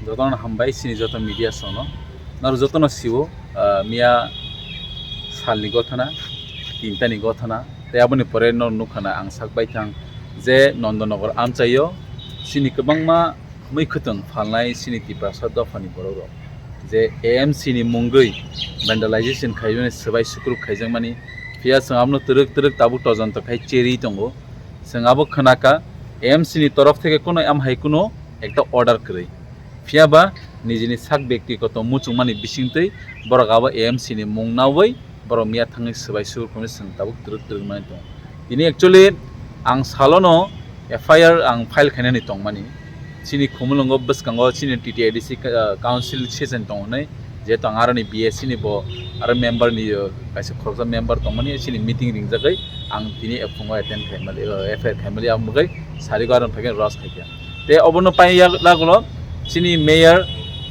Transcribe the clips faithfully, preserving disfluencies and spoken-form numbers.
Jotono hambai chini joto media songno. Naro jotono siwo, ah, miya salni gothana, tintani gothana, tei aboni pore no nukhana ang sak baithang je Nondonogor amchaio chini kwbangma mui khwtwng phalnai chini Tiprasa dophani borok rok je A M C ni mungwi vandalization khaimani swbai sukruk khaijakmani, phiya chwng abono twrwk twrwk tabuk tojonto khai cherwi tongo. Chwng abo khwnaka, A M C ni torof theke kuno amhai kuno ekta order kwrwi. Phiya ba nijini sak byaktigoto muchungmani bisingtwi borok abo A M C ni mung naui borok miya thangwi swbai sukruk khaimani chwng tabuk twrwk twrwk mani tongo. Tini actually ang salono F I R ang file khainani tongmani. Chini khumulwngo bwskango chini T T A D C ka-, council session tongo hinwi, jehetu ang aroni B S C ni bo aro member ni, uh, kaisa khoroksa member tongmani chini meeting ringjagwi ang tini phungo attend khaimali, uh, F I R khaimali, ang bagwi sarigo aroni phaikhe rush khaikha. Tei obono pai yak-, yagulo chini mayor,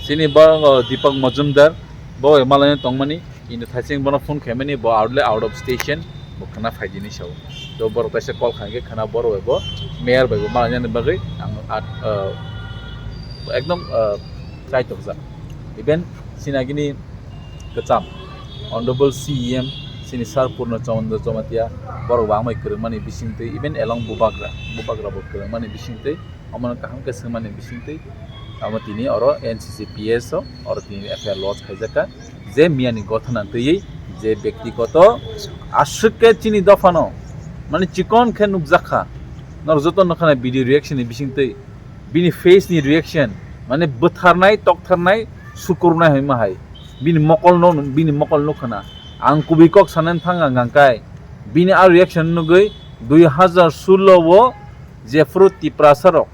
chini bo, uh, Deepak Majumdar, bo malai tongmani. Ino thaising bono phone khaimani, bo out le out of station, bo khwna phaidini sao. To borok taisa call khaikhe khwna borok bai bo mayor bai bo malainani bagwi ang at, uh, ekdom, uh, chai tokjak. Even sinagini kwcham Honorable C E M sini Sir Purno Chandra Jamatia borok bangmai kwrwngmani bisingtwi, even along Bubagra, Bubagra bo kwrwngmani bisingtwi, omono kaham khe swngmani bisingtwi, amo tini oro N C C P S o oro tini F I R lodge khaijakha, je miyani gothana twiwi je byaktigoto aswk khe chini dophano mane chikon khe nukjakha, norok joto nukha na video reaction ni bisingtwi bini face ni reaction mane bwtharnai, toktharnai, sukurunai hinma hai bini mokol no, bini mokol nukha na. Ang kubui kok sanani thang ang hangkai bini a reaction nugwi dui hazar sullo o jephru Tiprasa rok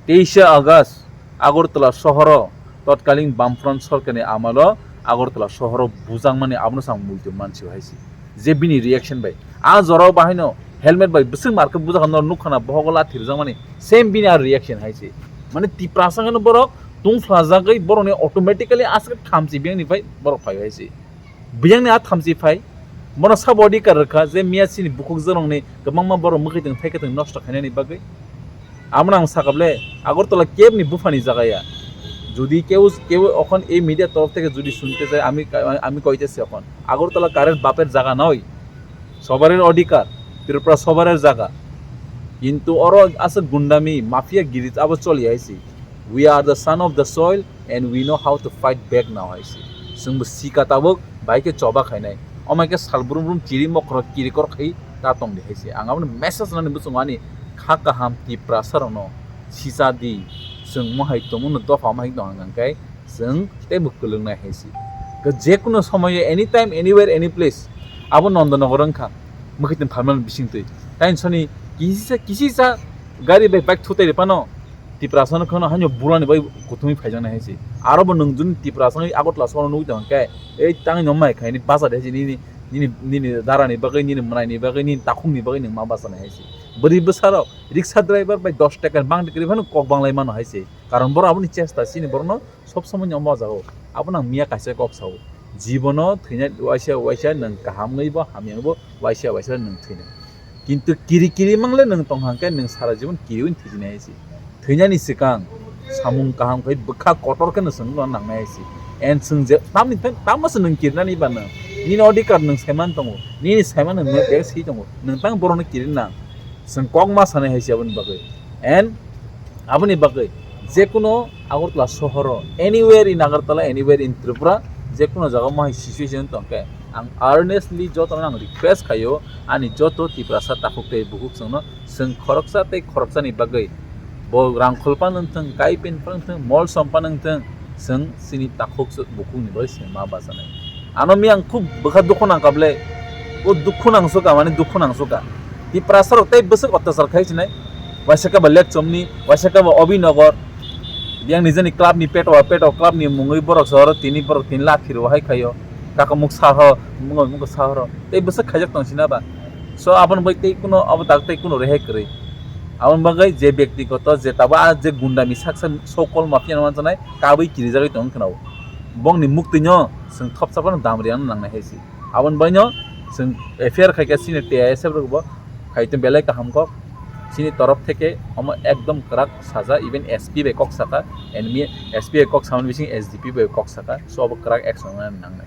teisa August Agartala sohoro totkalin Bamfront sorkarni amalo Agartala sohoro bujakmani abono chwng muitu mansi hai se. Je bini reaction bai. A jorao bahaino helmet bai bwswk markhe bujak nw nukha na bohogo lathi rwjakmani same bini a reaction hai se. Mane Tiprasa hwnwi borok tungphlajagwi borokni automatically aswk thamchi biyangni phai borok phai hai se. Biyangni a thamchi phai, bono sabo adhikar rwkha je miya chini bukhuk jorongni kwbangma borok mwkhwtwng thaikwtwng nosto khainani bagwi. Abono ang sakable Agartala kebni buphani jaga ya. Jodi keu, keu okhon ei media torof theke jodi sunte jai, ami, ami koite se okhon. Agartala karer baper jaga noi. Sobarer adhikar, Tripura sobarer jaga. Kintu oro aswk gundami, mafia giri abo choli hai se. We are the son of the soil and we know how to fight back now hai se. Chwngbo sika tabuk bai khe choba khainai. Omo hai khe sal brum brum chiri mokhoro kirikor khai ta tong di hai se. Ang abono message nani bwswngo ani kha kaham Tiprasa rokno sisa di. Chwng mohai tongmano dopha mohai tong hang khe chwng teibo kwlwng nai hai se. Khe je kuno somoyo anytime, anywhere, any place abo Nondonogor wngkha. Mwkhwtwng phalmani bisingtwi. Taini soni kisisa, kisisa gari bai bike thutai rw phano Tiprasa no kheno haino bulani bai kuthumwi phaijaknai hai se. Aro bo nwng juni Tiprasa no Agartala sohor nugwi tong khe, ei tangwi no mai khaini basa de hai se nini, nini, nini darani bagwi, nini mwnaini bagwi, nini takhukni bagwi nwng ma basa nai hai se. Bwrwi bwsarok riksa driver bai dos taka bang tikri phano kok banglai mano hai se. Karon borok aboni chesta chini borokno sob somoi ni omo jagao. Abono ang miya kaisa kok sao. Jibono thwinai waisa waisa nwng kaham wngwi bo hamya wngwi bo waisa waisa nwng thwinai. Kintu kiri kiri mangle nwng tong hang khe nwng sara jibon kiriwi thwijinai hai se. Thwinani swkang samung kaham khai bwkha kotor khe nwng chwngno nangnai hai se. And chwng je tamni thang tamo se nwng kirinani ba nwng. Nini odhikar nwng saiman tongo. Nini saiman nwng bek si tongo. Nwng tang borokno kirinang. Chwng kok ma sanai hai se aboni bagwi. And aboni bagwi jekuno Agartala sohoro, anywhere in Agartala, anywhere in Tripura, jekuno jaga mohai situation tong khe, ang earnestly jotono ang request khaio, ani joto Tiprasa takhuk tei bukhuk chwngno, chwng khoroksa tei khoroksani bagwi bo rang khulpa nang thung, kai pen phang thung, mol sompa nang thung, chwng chini takhuk bukhukni bagwi chwng ma bachanai. Ano mi ang khub bwkha dukhu nangkha ble. O dukhu nangsuka, mane dukhu nangsuka. Tiprasa rok tei bwswk otyachar khai sinai. Waisa khe ba Lekchomni, waisa khe ba Obinogor. Biyang nijani club ni peto, peto club ni mungwi borok sohoro tini borok tini lathi rw hai khaio. Kakamuk sahoro, mungwi mungwi sahoro. Tei bwswk khaijak tong sina ba. So aboni bai tei kuno abo tak tei kuno rehai kwrwi. Aboni bagwi je byaktigoto je tabo a je gundami saksa sokol mafia no manjanai kabui kirijagwi tong khna o. Bongni muktwino chwng thopsa phano dam riyana nangnai hai se. Aboni baino chwng F I R khaikha senior T I S F rokbo, khaitwi belai kaham kok. Chini torof theke omo ekdom kwrak saja, even S P bai kok saka, and mi S P bai kok samani bising S D P bai kok saka, so obo kwrak action nang nang nai.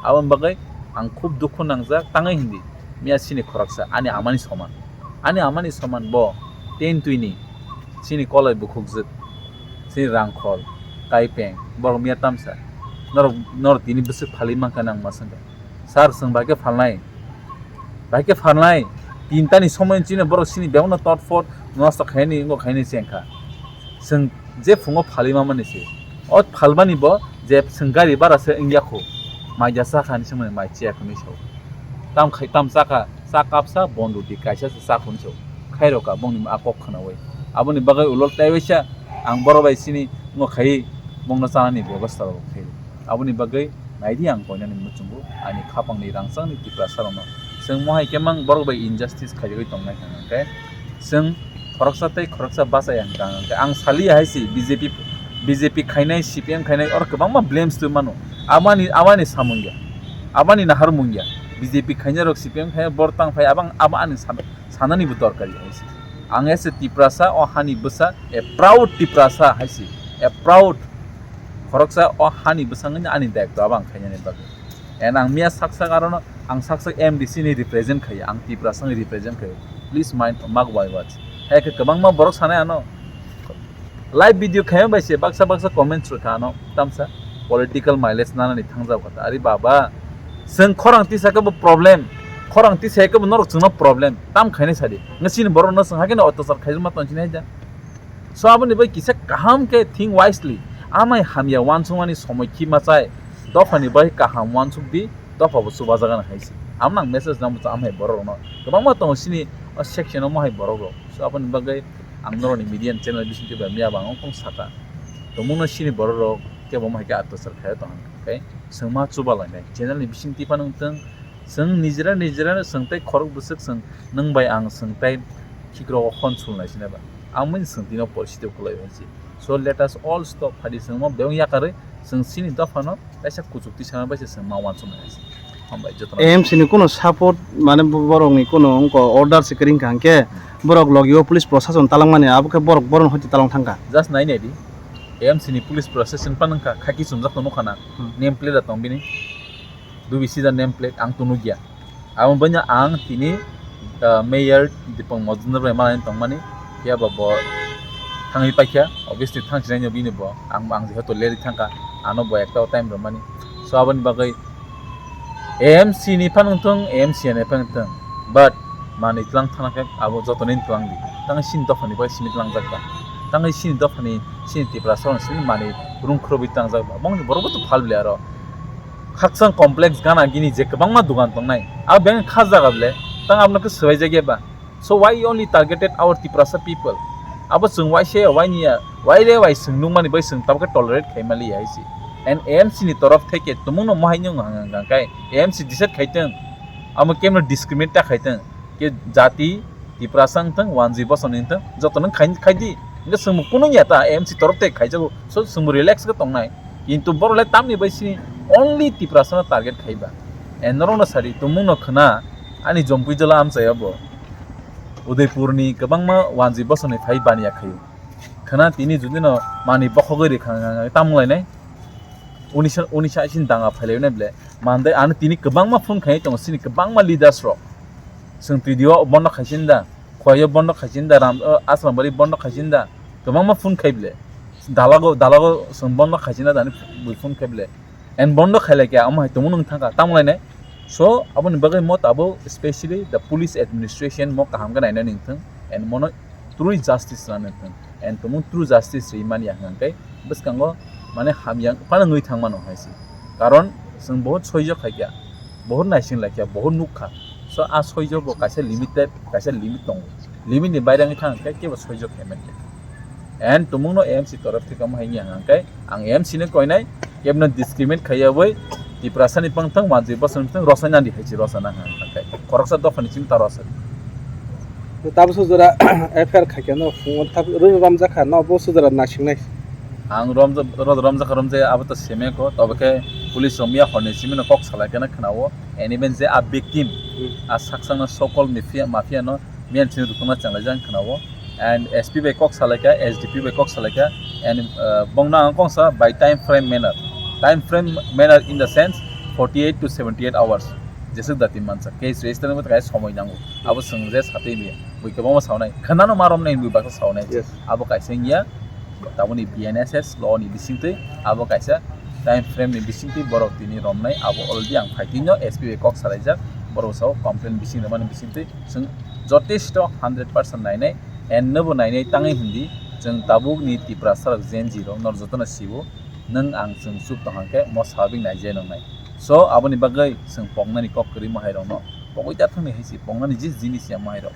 Aboni bagwi ang khub dukhu nangjak, tangwi hindi, miya chini khoroksa ani amani soman, ani amani soman bo ten twini chini kolai bukhukjwk, chini rangkhol, kaipeng, borok miya tamsa, norok, norok tini bwswk phalwi mankha nang ma swngkha, sir, chwng bai khe phalnai. Bai khe phalnai, tinta ni somoi chini borok chini bebakno tot phot nosto khaini, wngkha khaini chengkha. Chwng je phungo phalwi mamani se. O phalmani bo je chwng gari bara se wngya khu. Mai ja cha kha ni somoi mai chiya khuni sao. Tam khai tam cha kha, cha kapsa bon roti kaisa se cha khuni sao. Khairok ka bongni a kok khnawi. Aboni bagwi ulo taiwaisa ang borok bai chini wngkha khai bongno chanani bebosta rok khai. Aboni bagwi naidi ang koinani muchungo ani khapangni rangchakni Tiprasa rokno. Chwng mohai khe mang borok bai injustice khaijagwi tongnai hwnka hwnkhe chwng khoroksa tei khoroksa bachai hwnka hwnkhe ang saliya hai si B J P, B J P khainai, C P M khainai oro kwbangma blames twi mano. Abani, abani samung ya, abani naharmung ya. B J P khainai rok, C P M khainai bor tang phai abang abo ani sam-, sanani bo dorkar ya hai si. Ang as a Tiprasa, o hani bwsa, a proud Tiprasa hai si, a proud khoroksa o hani bwsangni ani daitw abang khainani bagwi. And ang miya sak sak arono, ang sak sak M D C ni represent khai, ang Tiprasa ni represent khai. Please mind, mark my words. Hai khe kwbangma borok sanai ano. Live video khaima bai se baksa baksa comments rwkha ano, tamsa political mileage nanani thangjak kha. Ari baba, chwng khorang tisa khe bo problem, khorang tisa khe bo norok chwngno problem. Tam khainai sadi. Ngasini borok no chwng hakhe no ottachar khaijak ma tong sinai da. So aboni bai kisa kaham khe think wisely. Amai hamya wansukmani somoi khi machai. Dophani bai kaham wansuk di, dopha bo chubajagan hai se. Amno ang message nang bwsa amhai borok rokno. Kwbangma tongo sini o section o mohai borok rok. So aboni bagwi ang norokni media channel bisingtwi bai miya bang ongkhong saka. Tongmungno sini borok rok kebo mohai khe atwsar khai tong hwn khe. Chwngma chuba lainai. Channel ni bisingtwi phano wngtwng. Chwng nijera nijera no chwng tei khorok bwswk chwng nwng bai ang chwng tei khikrok o hwn sulnai sinai ba. Ang mani chwng tino porsi tei kwlai hai se. So let us all stop phadi chwngmo bebak yakarwi chwng sini dophano kaisa kuchuk tisana bai se chwng ma wansuknai hai se. Hambai jotono. A M C ni kuno support mane bo-, borok ni kuno wngko order se kwrwng kha hwnkhe borok logi o police prosason talangmani abo khe borok boron hoite talang thangkha. Just nai nai di. A M C ni police prosason phano wngkha khaki chumjak tong nukha na. Hmm. Name plate da tong bini. Dubi sida name plate ang tong nukya. Abo banya ang tini, ah, mayor Dipang Majumdar bai malai tongmani, phiya ba bo thangwi paikha, obviously thang sinai bini bo, ang, ang jehetu leri thangkha, ano bo ekta time rwmani. So aboni bagwi A M C ni phano wngthung, A M C ni phano wngthung, but manwi tlang thana khe abo joto ni tlang di, tang sini dopha ni bai simi tlang jak ba, tang sini dopha ni sini Tiprasa rok sini manwi rung khurubwi tang jak ba, bongni borok bo to phal bwle aro. Khakchang complex gana gini je kwbangma dugan tongnai. Abo beng kha jaga bwle, tang abono khe swbai jakya ba. So why you only targeted our Tiprasa people? Abo chwng wai se wai niya, wai re wai chwng nukmani bai chwng tabukhe tolerate khai mali hai se. And A M C ni torof theke tumungno mohai nyung hang hang kai A M C decide khaiteng. Amo kemno discriminate ta khaiteng. Ke jati Tiprasa wngthang, wanjwi bosong wngthang, joto nung khai, khai di. Hingke chwngbo kunu ya ta, A M C torof te khaijago. So chwngbo relax khe tongnai. Kintu borok le tamni bai sini only Tiprasa no target khaiba. And norok no sadi, tumung no khna, ani jompui jala amchai abo. Udaipur ni kwbangma wanjwi bosong ni phai baniya khaio. Khna tini judi no mani bokhogwi rikha, tamung lainai. Unisa, unisa isin danga phailai nai ble. Mandai ano tini kwbangma phone khai tongo, sini kwbangma leaders rok. Chwng T D O bondo khaisin da, Khwai o bondo khaisin da, Ram, o, Asrambari bondo khaisin da, kwbangma phone khai ble. Dalago, dalago chwng bondo khaisin da, dani bui phone khai ble. And bondo khailai khe, amo hai tongmo nwng thangkha, tamo lainai. So, aboni bagwi mo tabuk, specially the police administration mo kaham khe nainani wngthung, and mono true justice rwna wngthung. And tumung true justice rwi manya hwnkhe bwskango mane hamya phano wngwi thang mano hai se. Karon chwng bohut soijo khaikha, bohut naising laikha, bohut nukha. So a soijo bo kaisa limited, kaisa limit tongo. Limit ni baire wngwi thang khe kebo soijo khaimani. And tumungno A M C torof theke omo hai wngya hwnkhe ang A M C no koinai, kebno discriminate khaiyawi Tiprasa ni pangthang, wanjwi bosong ni pangthang, rosai nandi hai se rosana hwnkhe khoroksa dopha ni chini ta rosai. Tabuk sujura F I R khaikhe no phungo tab rw romjakha no bo sujura naisingnai. Ang romja-, roja romjakha romjaya abo to semekho, tobo khe police rok miya horni simi no kok salai khe no khwnao. And even je a victim, Hmm. a saksang no sokol mafia, mafia no Miyan chini rukuna changlaijak khwnao. And S P bai kok salaikha, S D P bai kok salaikha, and, uh, bongno ang kongsa by time frame manner. Time frame manner in the sense forty-eight to seventy-eight hours. Jesuk dati mansa case register ni kai somoi nango. Abo swng je satwi mi bui kwbangma saunai. Khwnano ma romnai bui baksa saunai. Yes. Abo kaisa wngya. Taboni B N S S law ni bisingtwi abo kaisa time frame ni bisingtwi borok tini romnai. Abo already ang phaitwino S P bai kok salaijak. Borok sao complain bising rwmani bisingtwi. Chwng jotesto hundred percent nainai, and nobo nainai tangwi hindi, chwng tabukni Tiprasa rok Gen Z rok nor jotono siwo, nwng ang chwng chuk tong hwnkhe mo sabik naijai nongnai. So, aboni bagwi chwng poknani kok kwrwi mahairokno pogwi ta thangni hai si, poknani je jinis ya mahairok.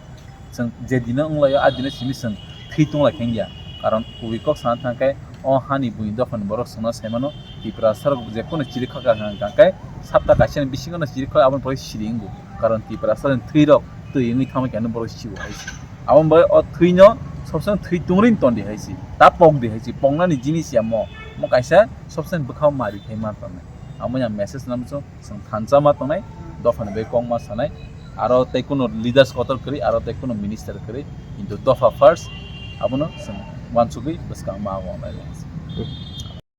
Chwng je dino wnglaio, a dino simi chwng thwi tonglai khe wngya. Karon kubui kok sana thangkhe, o hani buini dophani borok chwngno saimano, Tiprasa rok jekunu chiri kha kha hwnkha khe, sapta kaisani bisingono chiri kha aboni pore siri wngo. Karon Tiprasa ni thwi rok twi wngwi thangma khe ano borok siwo hai se. Aboni bagwi o thwino sobsong thwi tungri tondi hai se. Ta pok di hai se. Poknani jinis ya mo. Mo kaisa sobsong bwkhao mari khai ma tongnai. Amo ya message namso chwng thansa ma tongnai. Dophani bai kok ma sanai. Aro tei kuno leaders kotor kwrwi, aro tei kuno minister kwrwi. Kintu dopha first abono chwng wansugwi bwskang ma wngnai.